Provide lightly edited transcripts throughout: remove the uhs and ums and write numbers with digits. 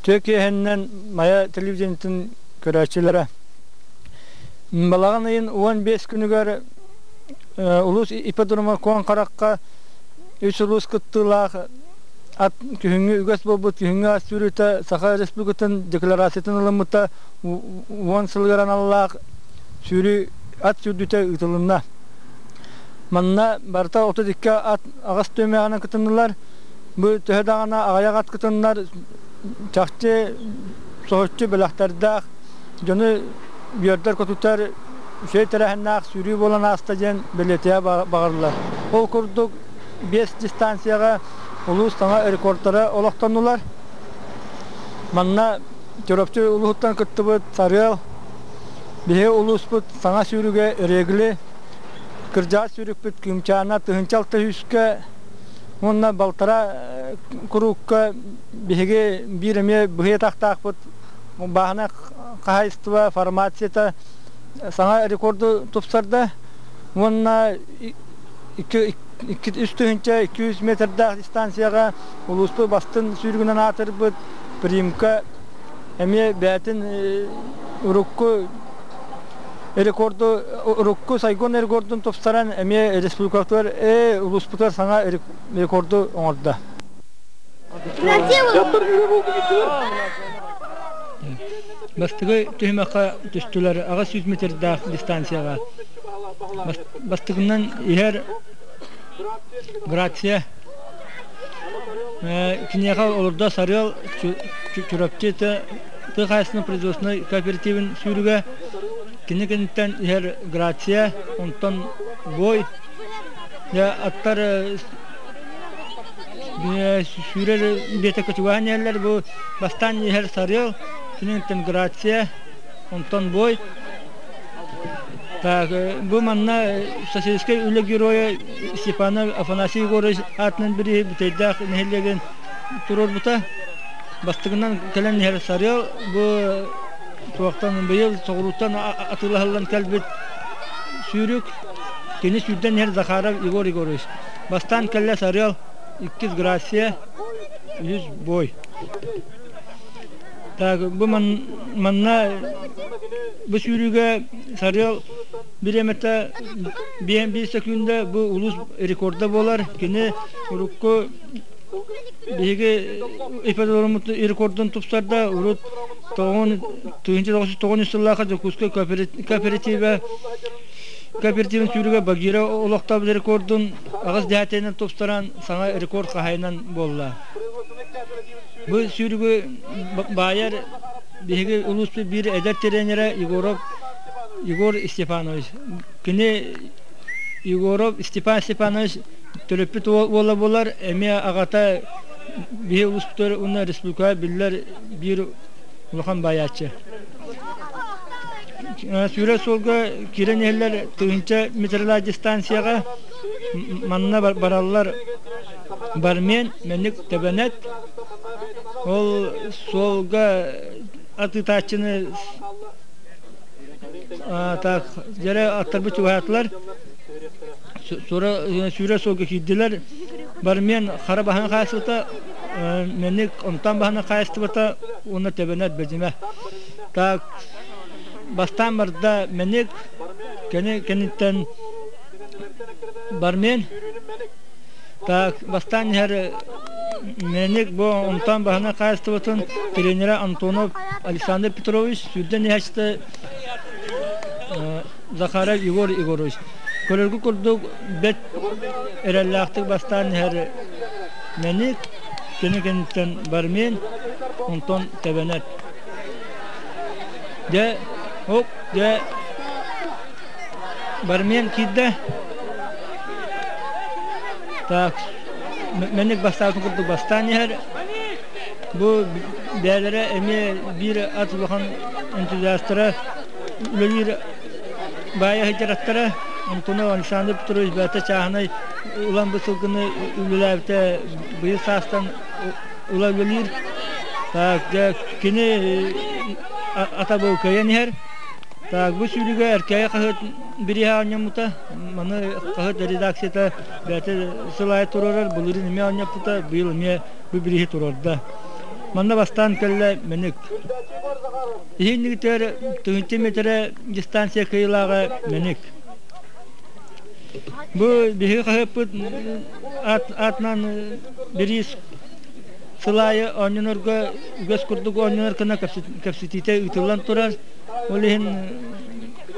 Үтүө киэһэннэн Майа телевидениетын көрөөччүлэрэ. Балаҕан ыйын 15 күнүгэр улуус ипподрома Куон Харахха үс улуус кыттыылаах ат күһүҥҥү үгэс буолбут күһүҥҥү ас сүүрүүтэ Саха Республикатын декларациятын ылыммыта 10 сылыгар аналлаах сүүрүү ат сүүрдүүтэ ыытылынна. Манна барыта 32 ат аҕыс түһүмэҕинэн кытыннылар. Бу төһө даҕаны аҕыйах ат кытыннар, чахчы соһуччу бэлэхтэрдээх, дьону үөрдэр-көтүтэр үчүгэй тэрээһиннээх сүүрүү буолан ааста диэн бэлиэтиэ баҕарыллар. Ол курдук биэс дистанцияҕа улуус саҥа рекордтара олохтоннулар. Манна Чурапчы улууһуттан кыттыбыт Сарыал, биһиги улууспут саҥа сүүрүгэ Регли, кырдьаҕас сүүрүкпүт Кыымчаана 1600-кэ уонна балтараа куруукка биһиги биир эмиэ быһый атахтаахпыт бааһынай хаһаайыстыба фармацията саҥа рекорду тупсарда уонна 3200 метрдаах дистанцияҕа улууспут бастын сүүрүгүнэн аатырбыт Примка эмиэ бэйэтин урукку рекорду урукку Сайгон рекордун тупсаран эмиэ республикатыгар улууспутугар саҥа рекорду оҥордо. Бастакы түһүмэххэ түстүлэр 800 метрдаах дистанцияҕа. Бастакынан иһэр Грация киниэхэ олордо Сарыал Чурапчы тыа хаһаайыстыбатын производственнай кооперативын сүүрүгэ кини кэнниттэн иһэр Грация, онтон Бой аттар сүүрэр биэтэккэ чугаһаан иһэллэр. Бу бастаан иһэр Сарыал, киниттэн Грация, онтон Бой. Так, бу манна Социалистическай үлэ геройа Степанов Афанасий Егорович аатынан бирииһи Бүтэйдээх нэһилиэгин туруорбута. Бастакынан кэлэн иһэр Сарыал бу туохтан быйыл соҕурууттан атыылаһыллан кэлбит сүүрүк. Кини сүүрдэн иһэр Захаров Егор Егорович. Бастаан кэллэ Сарыал, иккис Грация, үһүс Бой. Так, бу манна бу сүүрүүгэ Сарыал бириэмэтэ биир сөкүүндэ бу улуус рекорда буолар. Кини урукку биһиги ипподроммут рекордун тупсарда. Урут 1993 сыллаахха Дьокуускай кооперативэ кооперативын сүүрүгэ Багира олохтообут рекордун аҕыс дэһээтинэн тупсаран саҥа рекорд хаһайынан буолла. Бу сүүрүгү баайар биһиги улууспут биир эдэр тренерэ Егоров Егор Степанович. Кини Егоров Степан Степанович төрөппүт уола буолар, эмиэ аҕата биһи улууспутугар уонна республикаҕа биллэр биир улахан баайааччы. Сүүрэр суолга киирэн иһэллэр тыһыынча метрлаах дистанцияҕа манна бараллар бармен, мэник тэбэнэт. Ол суолга атыытааччыны так дьэрэ аттарбыт чугаһаатылар. Сүүрэ суолга киирдилэр. Бармен хара баһын хаайсыбыта, мэник онтон баһын хаайыстыбыта уонна тэбэнэт бэдьимэ. Так бастаан барда мэник, кэнниттэн бармен. Так бастаан иһэр мэник бу онтон баһына хаайыстыбытын тренерэ Антонов Александр Петрович сүүрдэн иһээччитэ Захаров Егор Егорович. Көрөргө курдук бэрт эрэллээхтик бастаан иһэр мэник, кини кэнниттэн бармен, онтон тэбэнэр. Дьэ, оп, дьэ, бармен киирдэ. Так, мэник бастаатын курдук бастаан иһэр. Бу бэйэлэрэ эмиэ биир ат улахан энтузиастара үлэлиир баайа сылдьараттара. Онтуна Александр Петрович бэйэтэ чааһынай улам бу сылгыны үлэлээбитэ быйыл саастан ыла үлэлиир. Так, дьэ, кини ата бу кыайан иһэр. Так, бу сүүрүүгэ Эркээйи хаһыат бирииһэ оонньоммута. Маны хаһыат редакцията бэйэтэ сыл аайы туруорар. Былырыын эмиэ оонньоппута, быйыл эмиэ бу бирииһи туруорда. Манна бастаан кэллэ Мэник. Иһиннигитэр тыһыынча миэтэрэ дистанция кыайыылааҕа Мэник. Бу биһиги хаһыаппыт аатынан бириис сыл аайы оонньонорго үгэс курдук оонньонор гына кэпсэтиитэ ыытыллан турар. Ол иһин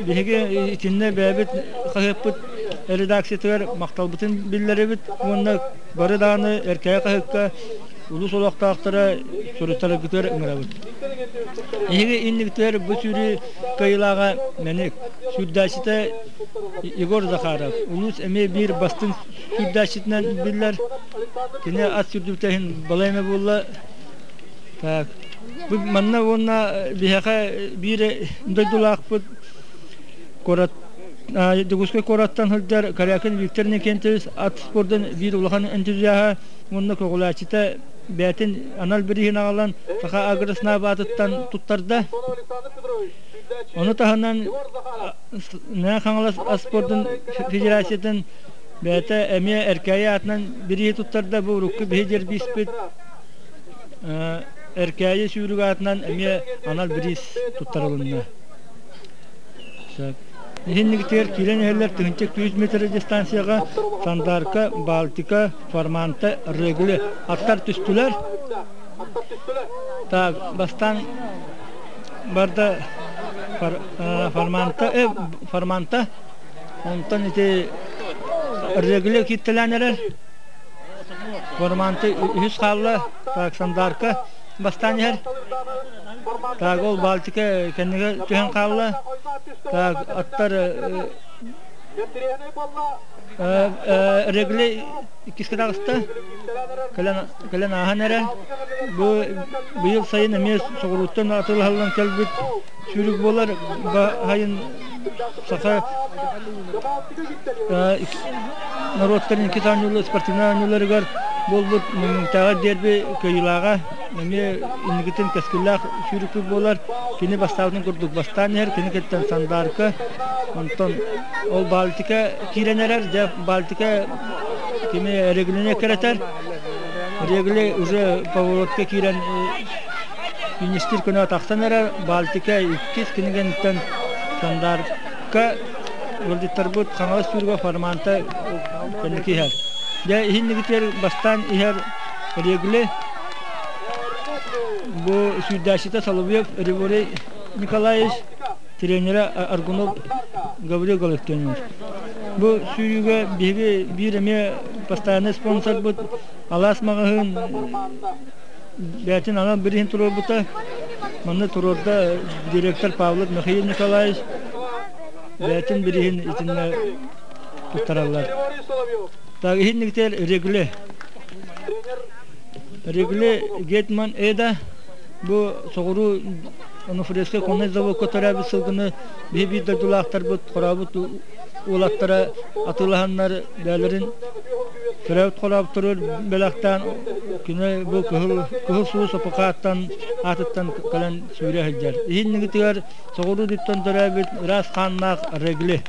биһиги итиннэ бэйэбит хаһыаппыт редакциятыгар махталбытын биллэрэбит уонна бары даҕаны Эркээйи хаһыакка улуус олохтоохторо суруйтараргытыгар ыҥырабыт. Эһиги иннигитигэр бу сүүрүү кыайыылааҕа Мэник, сүүрдээччитэ Егор Захаров, улуус эмиэ биир бастыҥ сүүрдээччитинэн биллэр. Кини ат сүүрдүбүтэ иһин балай эмэ буолла. Так, бу манна уонна биһиэхэ биир дойдулаахпыт куорат Дьокуускай куораттан сылдьар Корякин Виктор Никентьевич ат спордун биир улахан энтузиаһа уонна көҕүлээччитэ бэйэтин анал бирииһин аҕалан Саха агроснааб аатыттан туттарда. Ону таһынан Мэҥэ Хаҥалас ас спордун федерациятын бэйэтэ эмиэ Эркээйи аатынан бирииһи туттарда. Бу урукку биһи дьэрбииспит Эркээйи сүүрүк аатынан эмиэ анал бириис туттарылынна. Иһиннигитигэр киирэн иһэллэр 1200 метр дистанцияҕа Сандарка, Балтика, Форманта, Регули аттар түстүлэр. Так, бастаан барда Форманта, Форманта, онтон ити Регули кииттэлээн эрэр. Форманта үһүс хаалла, так, Сандарка бастаан иһэр. Так, ол Балтика кэннигэр түһэн хаалла. Так, аттар Регли иккискэ таҕыста. Кэлэн, кэлэн ааһан эрэ. Бу быйыл сайын эмиэ соҕурууттан атыылаһыллан кэлбит сүүрүк буолар. Сайын саха норуоттарын икки оонньуулар спортивнай оонньууларыгар буолбут Муҥутааҕы дерби кыайыылааҕа эмиэ инникитин кэскиллээх сүүрүкпүт буолар. Кини бастаабытын курдук бастаан иһэр, кини кэттэн Сандаарка, онтон ол Балтика киирэн эрэр, дьэ Балтика кими Реглини эккирэтэр. Регли уже поворотка киирэн финистир күнэ тахсан эрэр. Балтика иккис кинигэнтэн Сандаарка ыалдьыттарбыт Хаҥалас сүүрүгэ форманта кэнники иһэр. Дьэ иһиннигитигэр бастаан иһэр Регли бу сүүрдээччитэ Соловьев Григорий Николаевич, тренерэ Аргунов Гаврил Галактионович. Бу сүүрүүгэ биһиги биир эмиэ постоянный спонсорбут Алаас маҕаһыын бэйэтин анал бирииһин туруорбута. Манна туруорда директор Павлов Михаил Николаевич бэйэтин бирииһин итиннэ туттараллар. Так иһиннигитэр Регле Регли Гетман Эда бу соҕуруу Онуфриевскай коннай заводка төрөөбүт сылгыны биһи биир дойдулаахтарбыт хорообут уолаттара атыылаһаннар бэйэлэрин төрөөбүт хорообутторугар бэлэхтээн күнэ бу кыһыл кыһыл сулус ОПК-ттан аатыттан кэлэн сүүрэ сылдьар. Иһиннигитигэр соҕуруу диттэн төрөөбүт ыраас хааннаах Регли.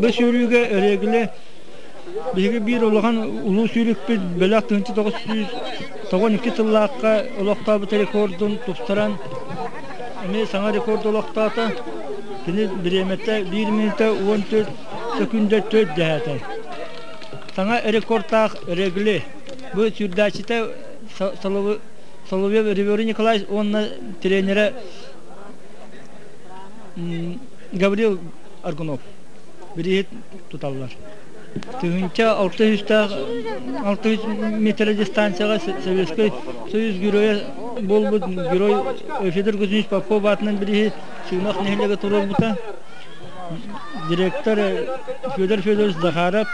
Бу сүүрүүгэ Регли Биһиги биир улахан улуу сүүрүкпүт бэлэх 1992 сыллаахха олохтообут рекордун тупсаран эмиэ саҥа рекорд олохтоото. Кини бириэмэтэ 1 мүнүүтэ 14 сөкүүндэ 4 дэһээтэ. Саҥа рекордтаах Регли. Бу сүүрдээччитэ Соловьев Григорий Николаевич уонна тренерэ Гаврил Аргунов. Бирииһит туталлар. 1600-таах 600 метр дистанцияҕа Советскай Союз геройа буолбут герой Федор Кузьмич Попов аатынан бирииһи Сыгынах нэһилиэгэ туруорбута. Директор Федор Федорович Захаров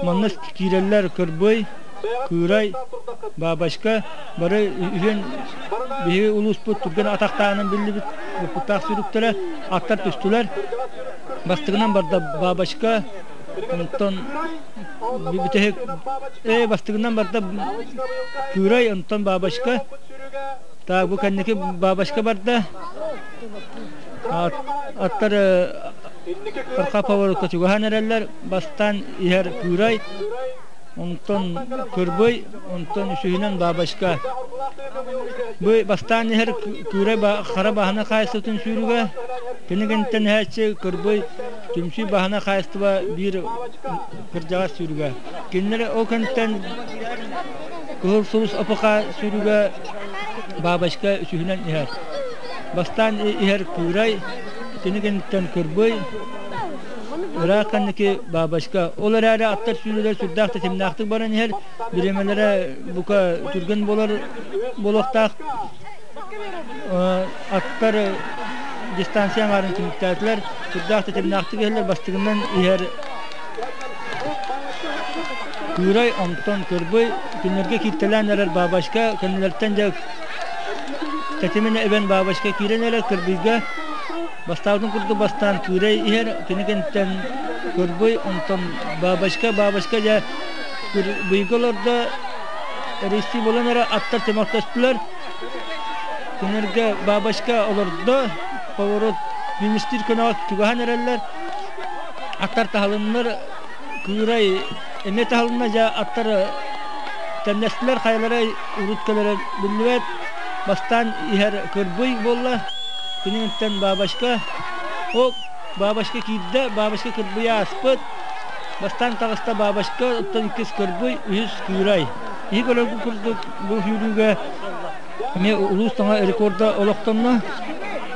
манна киирэллэр Кырбый, Кыырай, Бабочка бары үһүөн биһиги улууспут түргэн атахтааҕынан биллибит опыттаах сүүрүктэрэ аттар түстүлэр. Бастыгынан барда Бабочка, онтон бүтэһик бастыгынан барда Кыырай, онтон Бабочка. Так бу кэнники Бабочка барда. Аттар Арха поворотка чугаһаан эрэллэр. Бастаан иһэр Кыырай. Онтон Кырбый, онтон үсүһүнэн Бабочка. Бу бастаан иһэр Кыырай хара баһана хаайыстыбатын сүүрүгэ, кини кэнниттэн иһээччи Кырбый түмсүү баһана хаайыстыба биир кырдьаҕас сүүрүгэ. Кинилэр ол кэнниттэн Кыһыл Сулус АПК сүүрүгэ Бабочка үсүһүнэн иһэр. Бастаан иһэр Кыырай, кини кэнниттэн Кырбый, Ыраах кэнники Бабочка. Ол эрээри аттар сүүрүүлэр сүрдээх тэтимнээхтик баран иһэр, бириэмэлэрэ бука түргэн буолар буолуохтаах. Аттар дистанция аҥаарын түмүктээтилэр, сүрдээх тэтимнээхтик иһэллэр, бастыгынан иһэр Кыырай, онтон Кырбый, кинилэргэ кииртэлээн эрэр Бабочка, кэннилэриттэн дьэ тэтимин эбэн Бабочка киирэн эрэр Кырбыйга Бастаабытын курдук бастаан кыырай иһэр, кини кэнниттэн Кырбый, онтон Бабочка, Бабочка дьэ Кырбыйга олордо, эрийсии буолан эрэ аттар чөмөхтөстүлэр. Кинилэргэ Бабочка олордо, поворот министр көмөҕө чугаһан эрэллэр. Аттар таһылыннар, Кыырай эмиэ таһылынна, дьэ аттар тэннэстилэр, хайалара урут кэлэрэ биллибэт. Бастаан иһэр Кырбый буолла. Киниттэн бабочка, о, бабочка киирдэ, бабочка кырбыйа ааспыт. Бастаан таҕыста бабочка, оттон иккис кырбый, үһүс кыырай. Киһи көрөргү курдук бу сүүрүүгэ эмиэ улуус саҥа рекорда олохтонно.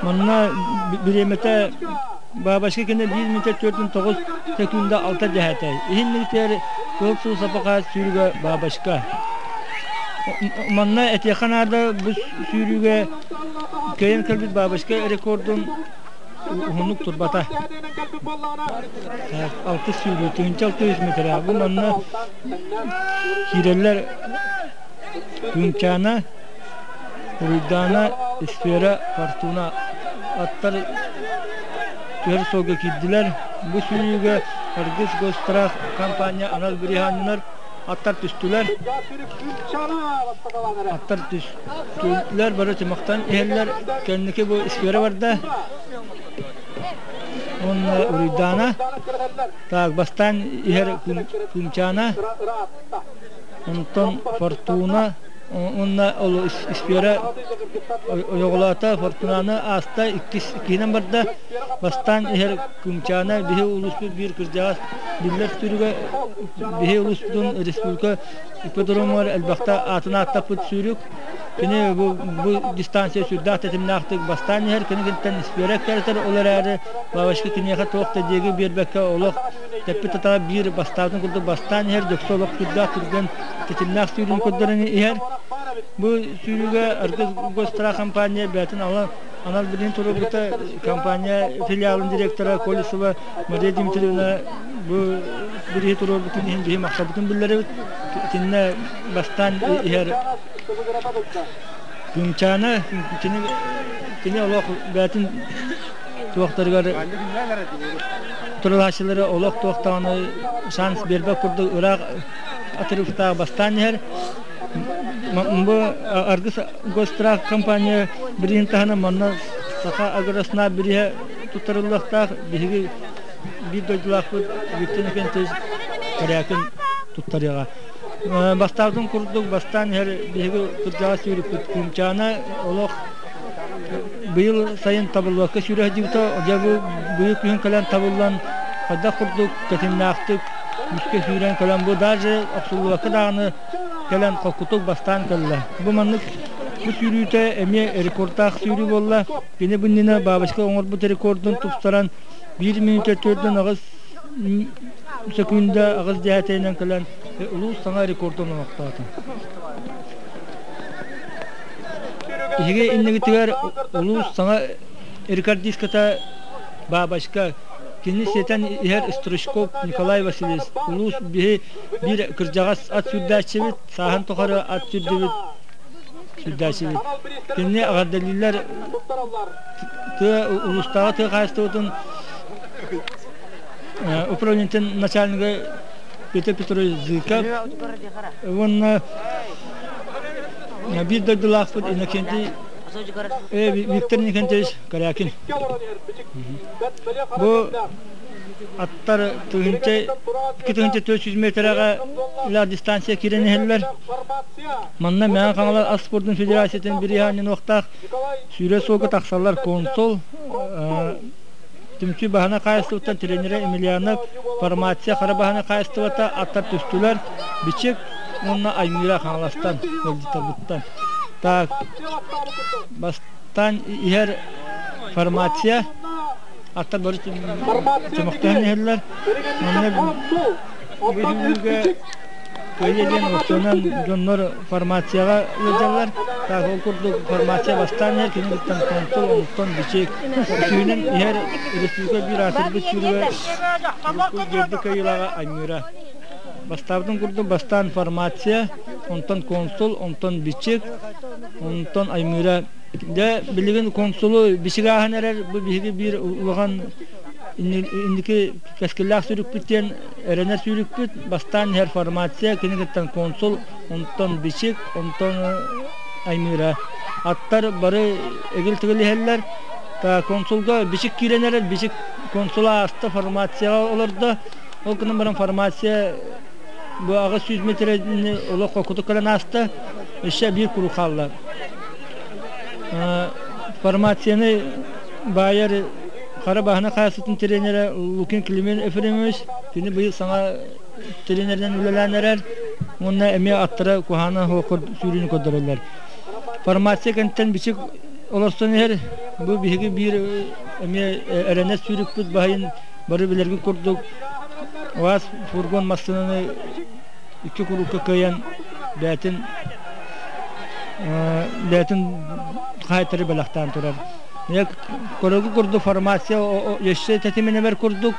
Манна бириэмэтэ бабочка кини 1 мүнүүтэ 49 секунда 6 дэһээтэ. Иһин мүнүүтүгэр кыһыл суу сапаха сүүрүүгэ бабочка. Манна этиэххэ наада бу сүүрүүгэ Кыайан кэлбит бабочка рекордун уһуннук турбата. Алтыс сүүрүү, 1600 метр. Бу манна киирэллэр Күнчаана, Уруйдаана, Сфера, Фортуна аттар түһэр суолга киирдилэр. Бу сүүрүүгэ Аргыс Госстрах компания анал бириһааннар аттар түстүлэр. Аттар түстүлэр, бары чымахтан иһэллэр. Кэнники бу сфера барда. Уонна Уруйдаана. Так, бастаан иһэр Кыымчаана. Онтон Фортуна уонна ол сфера ойоҕолоото Фортунаны ааста иккис иккиһинэн барда. Бастаан иһэр Кыымчаана биһи улууспут биир кырдьаҕас биллэр сүүрүгэ биһи улууспутун республика ипподромугар элбэхтэ аатын ааттаппыт сүүрүк. Кини бу, бу дистанция сүрдээх тэтимнээхтик бастаан иһэр, кини киниттэн испиэрэ кэрэтэр, ол эрээри Бабочка киниэхэ туох да диэги биэрбэккэ олох тэппит атаҕа биир бастаабытын курдук бастаан иһэр, дьоксо олох сүрдээх түргэн тэтимнээх сүүрүүнү көрдөрөн иһэр. Бу сүүрүүгэ Аргыс Госстрах компания бэйэтин анал билин туруорбута компания филиалын директора Колесова Мария Дмитриевна бу бириһи туруорбутун иһин биһи махталбытын биллэрэбит. Итиннэ бастаан иһэр Күнчаана кини кини олох бэйэтин туохтарыгар туралааччылары олох туохтаҕына шанс биэрбэт курдук ыраах отрывтаах бастаан иһэр. Бу Аргыс Госстрах компания бирииһин таһынан манна Саха Агроснаб бирииһэ туттарыллыахтаах. Биһиги биир дойдулаахпыт Виктор Николаевич Корякин туттарыаҕа. Бастаабытын курдук бастаан иһэр биһиги кырдьаҕас сүүрүкпүт Кыымчаана олох быйыл сайын табыллыбакка сүүрэ сылдьыбыта. Дьэ бу быйыл күһүн кэлэн табыллан хайдах курдук тэтимнээхтик күүскэ сүүрэн кэлэн бу даже охсуллубакка даҕаны кэлэн холкутук бастаан кэллэ. Бу маннык бу сүүрүүтэ эмиэ рекордтаах сүүрүү буолла. Кини бу иннинэ бабочка оҥорбут рекордун тупсаран биир мүнүүтэ 4,8 секунда 8 дэһээтэйинэн кэлэн улуус саҥа рекордун олохтоото. Биһиги иннигитигэр улуус саҥа рекордистката Бабочка кини сиэтэн иһэр Стручков Николай Васильевич улуус биһи биир кырдьаҕас ат сүүрдээччибит, сааһын тухары ат сүүрдүбүт сүүрдээччибит. Кинини эҕэрдэлииллэр тыа улуустааҕы тыа хаһаайыстыбатын управлениетын начальнига Петр Петрович Зыков уонна биир дойдулаахпыт Иннокентий Виктор Никентьевич Корякин. Бу Аттар тыһыынча 2400 метрэҕэ ла дистанция киирэн иһэллэр. Манна Мэҥэ Хаҥалас ас спордун федерациятын бирииһэ уохтаах сүүрэ суолга тахсаллар консул Түмсүү баһына хаайыстыбаттан тренерэ Емельянов, фармация хара баһына хаайыстыбата аттар түстүлэр, Бичик уонна Аймыыра Хаҥаластан ыалдьыттарбыттан. Так, бастаан иһэр фармация аттар бары чөмөхтөһөн иһэллэр. Манна бүгүҥҥүгэ Кыайыы диэн устунан дьоннор фармацияҕа ыалдьаллар. Так, ол курдук фармация бастаан иһэр, кини кыттан консул, онтон бичик. Үсүһүнэн иһэр республика биир аатырбыт сүүрүгэ урукку кыайыылааҕа Аймыыра. Бастаабытын курдук бастаан фармация, онтон консул, онтон бичик, онтон Аймыыра. Дьэ, билигин консулу бичик ааһан эрэр, бу биһиги биир улахан инники кэскиллээх сүүрүкпүт диэн эрэнэр сүүрүкпүт. Бастаан иһэр фармация, кини кыттан консул, онтон бичик, онтон Аймыыра. Аттар бары эгил-тэгил иһэллэр. Консулга бичик киирэн эрэр, бичик консула ааста, фармацияҕа олордо. Ол гынан баран фармация бу 800 метрени олох хокутук кэлэн ааста, өссө биир куру хаалла. Фармацияны баайар хара баһына хаасытын тренерэ Лукин Климент Ефремович, кини быйыл саҥа тренеринэн үлэлээн эрэр уонна эмиэ аттара куһаана сүүрүүнү көрдөрөллөр. Фармация кэнниттэн бичик олорсон иһэр, бу биһиги биир эмиэ эрэнэр сүүрүкпүт баһыйын бары билэргит курдук УАЗ фургон массыынаны икки курукка кыайан бэйэтин бэйэтин хаайтары бэлэхтээн турар. Көрөгү курдук фармация өссө тэтиминэбэр курдук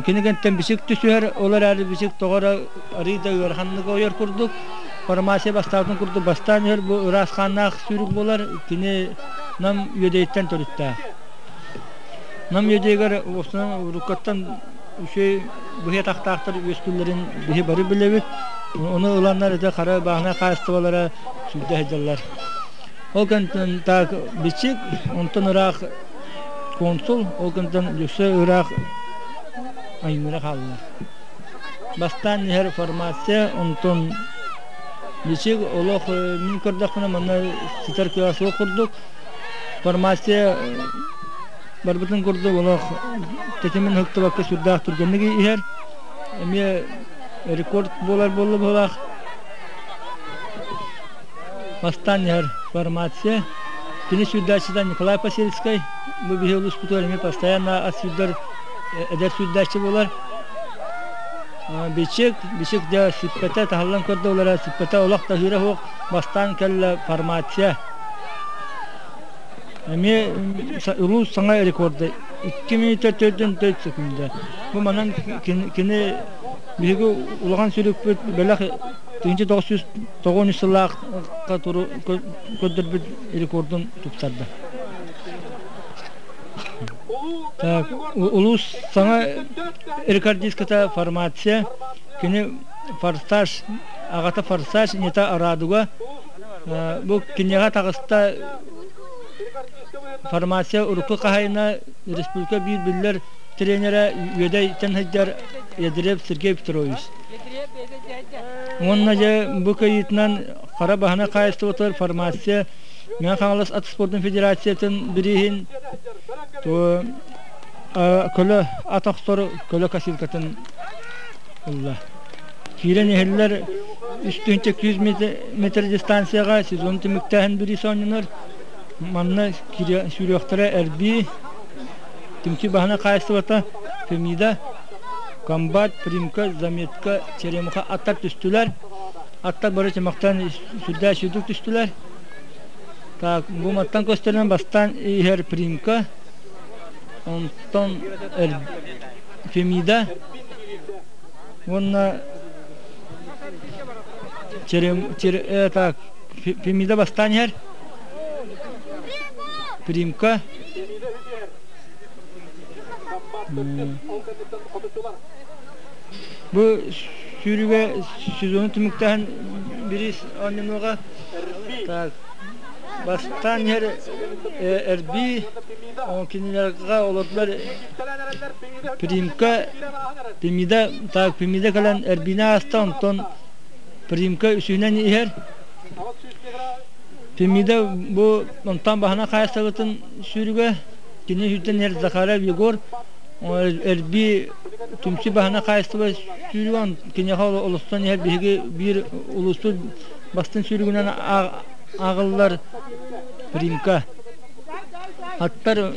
кини кэнтэн бичик түсүһэр, ол эрээри бичик тоҕо эрэ арыый да ыараханнык ойор курдук. Фармация бастаабытын курдук бастаан иһэр бу ыраас хааннаах сүүрүк буолар, кини Нам Үөдэйиттэн төрүттээх. Нам Үөдэйигэр уопсайынан уруккаттан үчүгэй быһыы атахтаахтар үөскүүллэрин биһи бары билэбит. Ону ыланнар ити хара бааһынай хаһаайыстыбалара сүүрдэ сылдьаллар. Ол кэнниттэн так бичик, онтон ыраах консул, ол кэнниттэн өссө ыраах айымньыра хааллылар. Бастаан иһэр формация, онтон бичик олох мин көрдөхпүнэ манна ситэр кыаҕа суох курдук. Формация барбытын курдук олох тэтимин ыһыктыбакка сүрдээх түргэнник иһэр. Эмиэ рекорд буолар буолла быһыылаах. Бастаан иһэр формация. Кини сүүрдээччитэ Николай Посельскай. Бу биһи улууспутугар эмиэ постоянно ат сүүрдэр эдэр сүүрдээччи буолар. Бичик, бичик дьэ сиппэтэ таһыллан көрдө олора сиппэтэ олох таһыыра суох бастаан кэллэ формация. Эмиэ улуус саҥа рекорда 2 минута 4 секунда. Бу манан кини биһиги улахан сүрүкпүт бэлэх 1993 сыллаахха көрдөрбүт рекордун тупсарда. Так, улуус саҥа рекордистката фармация, кини форсаж, аҕата форсаж, ийэтэ Радуга. Бу киниэхэ таҕыста фармация урукку хаһайына республика биир биллэр тренерэ Үөдэйтэн сылдьар Ядрев Сергей Петрович. Уонна дьэ бу кыайыытынан хара баһына хаһаайыстыбатыгар фармация Мэҥэ Хаҥалас ат спордун федерациятын бирииһин көлө ат охсор көлө косилкатын ылла. Киирэн иһэллэр 3 метр дистанцияҕа сезон түмүктээһин бириис оонньонор. Манна сүүрүөхтэрэ Эрбии, Түмсүү баһына хаһаайыстыбата, Фемида, Комбат, Примка, Заметка, Черемуха аттар түстүлэр. Аттар бары чөмөхтөн сүрдээх сүүрдүк түстүлэр. Так, бу мантан көстөрүнэн бастаан иһэр Примка, онтон Фемида уонна Черем, так, Фемида бастаан иһэр, Примка, Бу сүүрүүгэ сезону түмүктээн бириис оонньонуоҕа. Так, бастаан иһэр Эрбии кинилэргэ олордулар Примка Пимида так Пимида кэлэн Эрбиини ааста, онтон Примка үсүһүнэн иһэр. Пимида бу онтон баһына хаайсабытын сүүрүгэ кини сүүрдэн иһэр Захаров Егор Эрбии түмсүү баһына хаайыстыба сүүрүгэн киниэхэ олостон иһэр биһиги биир улууспут бастыҥ сүүрүгүнэн ааҕыллар Примка. Аттар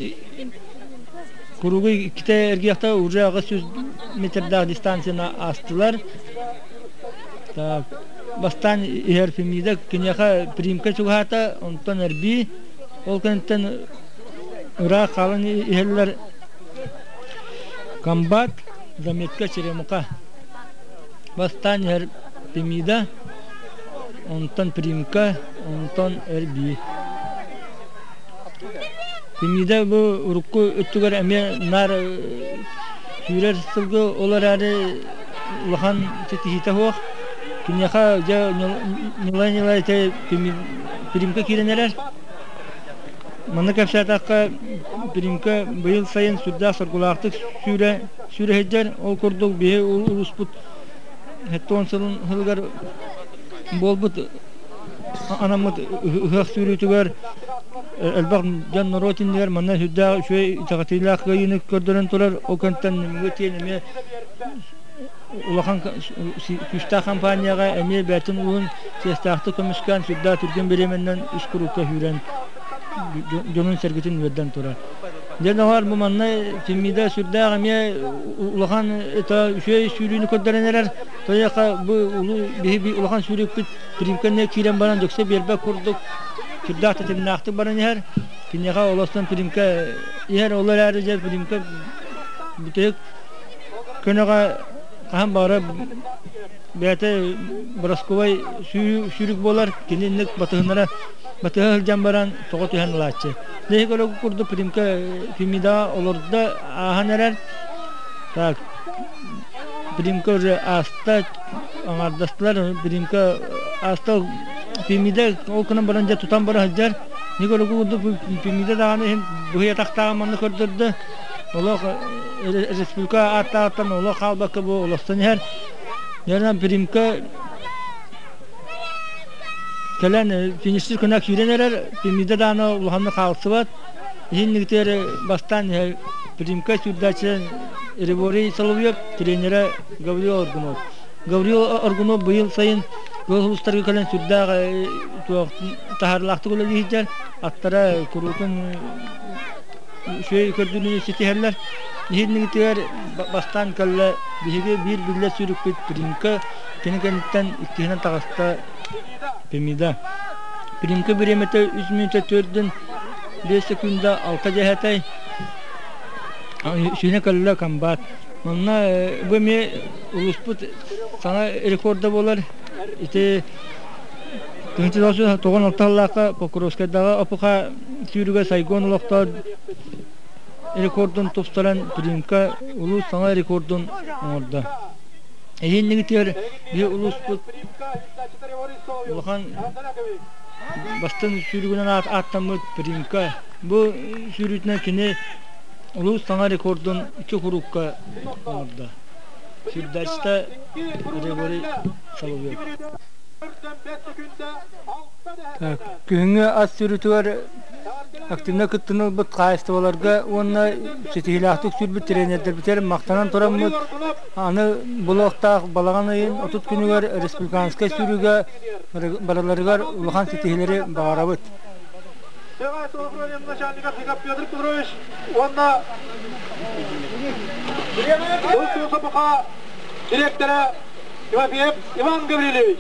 куругу иккитэ эргиэхтэ уже 800 метрдаах дистанцияны аастылар. Так, бастаан иһэр Фемида киниэхэ Примка чугаһаата, онтон Эрбии. Ол кэнниттэн ыраах хаалан иһэллэр Комбат, заметка Черемуха. Бастаан иһэр Фемида, онтон Примка, онтон Эрбии. Фемида бу урукку өттүгэр эмиэ наар сүүрэр сылгы, ол эрээри улахан ситиһиитэ суох. Киниэхэ дьэ ньылай-ньылай ити Примка киирэн эрэр. Манна кэпсээтэххэ, Примка быйыл сайын сүрдээх соргулаахтык сүүрэ сүүрэ сылдьар. Ол курдук биһи улууспут 70 сылын сылыгар буолбут анаммыт ыһыах сүүрүүтүгэр элбэх дьон норуот иннигэр манна сүрдээх үчүгэй итэҕэтиилээх кыайыыны көрдөрөн турар. Ол кэнниттэн нөҥүө тиэн эмиэ улахан күүстээх компанияҕа эмиэ бэйэтин улуһун чиэстээхтик көмүскээн сүрдээх түргэн бириэмэннэн үс курукка сүүрэн дьонун-сэргэтин үөрдэн турар. Дьэ доҕоор, бу манна Тиммида сүрдээх эмиэ улахан это үчүгэй сүүрүүнү көрдөрөн эрэр. Тоойуоха бу улуу биһи улахан сүүрүкпүт Примка киирэн баран дьөксө биэрбэт курдук сүрдээх тэтимнээхтик баран иһэр. Киниэхэ олостон Примка иһэр, ол эрээри дьэ Примка бүтэһик көнөҕө хаһан баҕарар бэйэтэ Боросковай сүүрүк буолар, кини инник батыһыннара батыһа сылдьан баран тоҕо түһэн ылааччы. Дьэ көрө курдук Примка Фемида олордо ааһан эрэр. Так, Примка уже ааста, аҥаардастылар, Примка ааста Фемида ол гынан баран дьэ тутан бара сылдьар. Не көрө курдук Фемида даҕаны иһин быһый атахтааҕын манна көрдөрдө. Олох республика ааттааҕыттан олох хаалбакка бу олостон иһэр. Дьэ Примка кэлэн фиништир күнэ киирэн эрэр, Пимида даҕаны улаханнык хаалсыбат. Иһиннигитигэр бастаан иһэр Примка сүүрдээччи Револий Соловьев, тренерэ Гаврил Аргунов. Гаврил Аргунов быйыл сайын кыыл улуустарга кэлэн сүрдээх таһаарыылаахтык үлэлии сылдьар. Аттара куруутун үчүгэй көрдөрүүнү ситиһэллэр. Иһиннигитигэр бастаан кэллэ биһиги биир биллэр сүүрүкпүт Примка кини кэнниттэн иккиһинэн таҕыста Пемида. Примка бириэмэтэ үс мүнүүтэ төрдүн биэс секунда алта дьэһэтэй. Сүүнэ кэллэ комбат. Манна бу эмиэ улууспут саҥа рекорда буолар. Ити 1996 сыллаахха Покровскайдааҕы ОПХ сүүрүгэ Сайгон олохтоох рекордун тупсаран Примка улуус саҥа рекордун оҥордо. Эһииннигитигэр биһи улууспут улахан бастыҥ сүүрүгүнэн ааттаммыт Примка. Бу сүүрүүтүнэн кини улуус саҥа рекордун икки курукка оҥордо. Сүүрдээччитэ Григорий Соловьев. Күһүҥҥү ас сүүрүүтүгэр активно кыттыны ылбыт хаһаайыстыбаларга уонна ситиһиилээхтик сүүрбүт тренердэрбитигэр махтанан тураммыт, аны булуохтаах балаҕан ыйын 30 күнүгэр республиканскай сүүрүүгэ барыларыгар улахан ситиһиилэри баҕарабыт. Начальника Петр Петрович уонна директора Тимофеев Иван Гаврильевич.